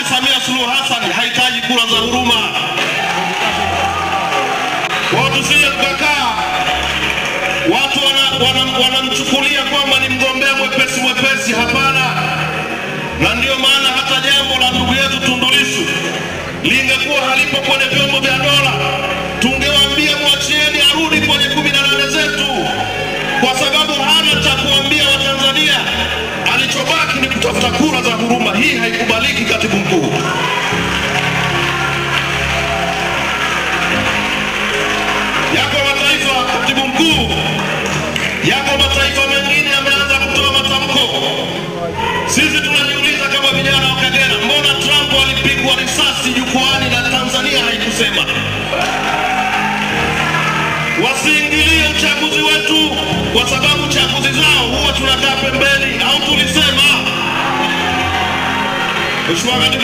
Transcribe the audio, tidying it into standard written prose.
Samia Suluhu Hassan hahitaji kura za huruma. Watu sije tukakaa watu wanamchukulia kwamba ni mgombea mwepesi mwepesi. Hapana. Na ndio maana hata jambo la ndugu yetu Tundu Lissu lingekuwa halipo kwenye vyombo vya dola, tungewaambia mwachieni arudi kwenye 18 zetu, kwa sababu hana cha kuambia Watanzania. Alichobaki ni kutafuta kura za huruma. Hii haikubaliki, katibu mkuu. Yako mataifa, katibu mkuu, yako mataifa mengine yameanza kutoa matamko. Sisi tunajiuliza kama vijana wa Kagera, mbona Trump alipigwa risasi jukwaani na Tanzania haikusema? Wasiingilie uchaguzi wetu, kwa sababu chaguzi zao huwa tunakaa pembeni, au tulisema? Mheshimiwa.